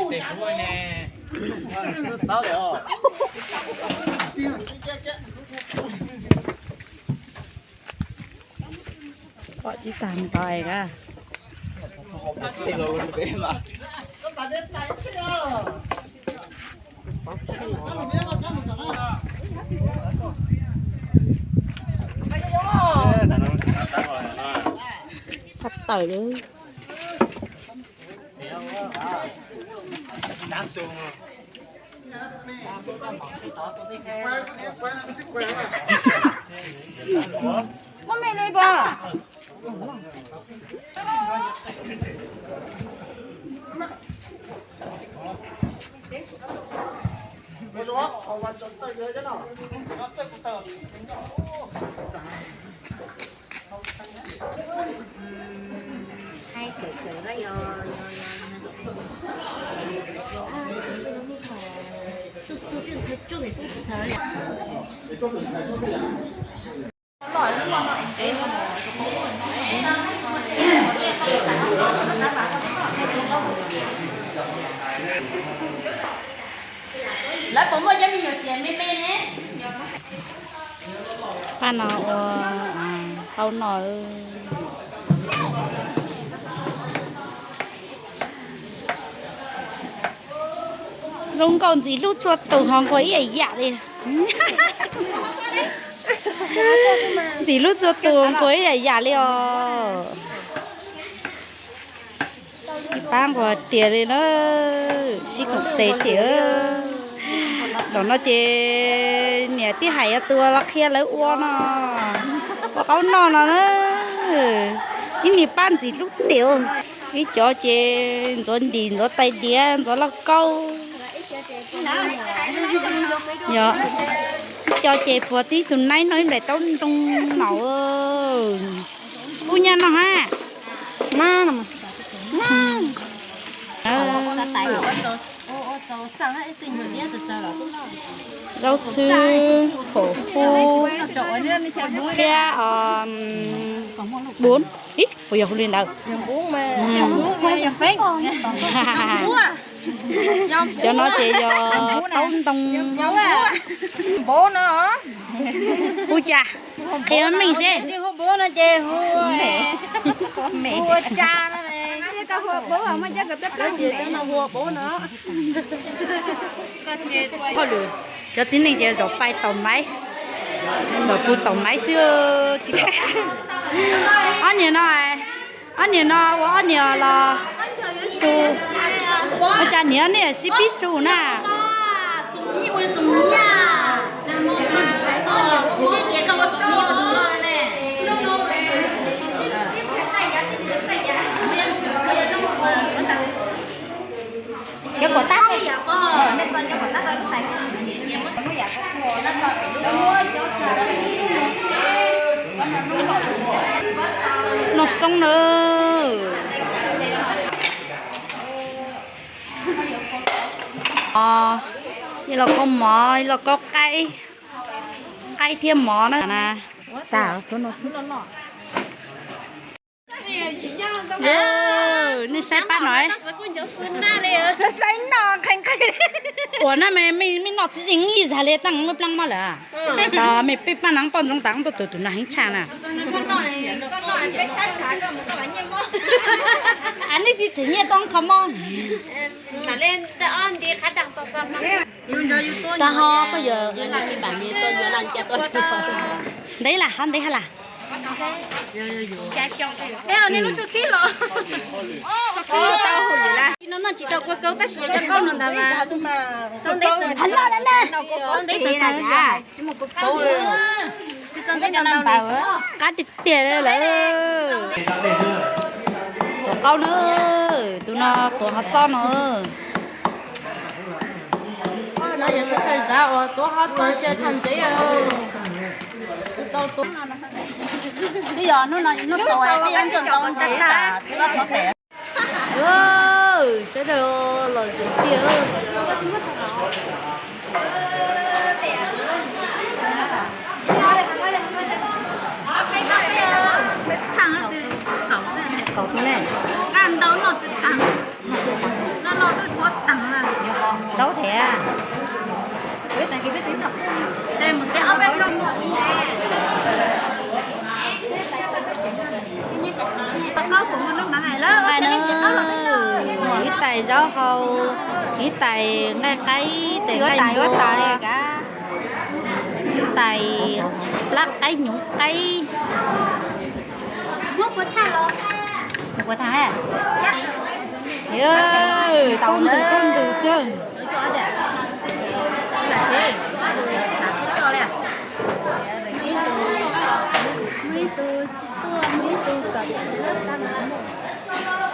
Pom tsis tag npaum na. Qab tawm li. Muab me li pom. Lawv puas muaj cov me nyuam tiam me me ne? Pab no ua tau no. Zoo nkauj ntxim hlub txhua tus ho nquag ib yam yam li. Ntxim hlub txhua tus nquag ib yam yam li os. Ib pab nquag tiag li na, sib koom tes thiab. Zaum no ces niam tij hais yuav tus los qhia lawv ua no, ua qaub noj no na. Ib niag pab ntxim hlub tiag. Ib cov ces ntxuav ntim, ntxuav tais diav, ntxuav lauj kaub. Yog, ib co ces puag tib tug naib noj ib nplaim taub ntoo no. Kub nyab no ha. Zaub txhwb, phaum hub, thiab bun. Ib, puas yog hu li ntawd? Cov no ces yog taub ntoo. Hu cas? Qhia meej seb. Cov txiv neej ces zaum pais taus maiv, zaum pw taus maiv xwb. Ob niag no, ob niag no ua ob niag los, ua cas niam nej sib pib txug na? Cov kuam tab, nej tso cov kuam tab rau lub tais. Noj xoob na. Ib los kaub mov, ib los kaub qaib, qaib thiab mov na. Nej saib pab no. Ua na, mej noj tsis yeej ib zag li, tab muab plaab mob lawm. Mej peb pab naav poj ntxoog tas tuaj tug tus no heev tshaj na. Nej tsis them nyiaj tau kho mob. Tab ho koj yuav ntev lam, ho ntev ha lam. No noj tsis tau kua kaub tab sis yog cov qaub no ntag mas. Qab tiag tiag li lawm. Cov qaub na, tus no tuav hov txob no. Twb yog hnub no hnub tau peb yuav nrog tau ntses tas txiv loj qhov pem. Sawv daws los zoo tiag. Kaum tus ne, nqaj ntau noj tsis tag, noj Ntau thiab. Hais no, muaj ib tais zaub hau, ib tais nqaij qaib, tes nqaij npua, tais plab qaib, hnyuv qaib. Tau ntws, tau ntws xwb. Muaj ib tug tsis tuaj, muaj ib tug kom tab mas muaj.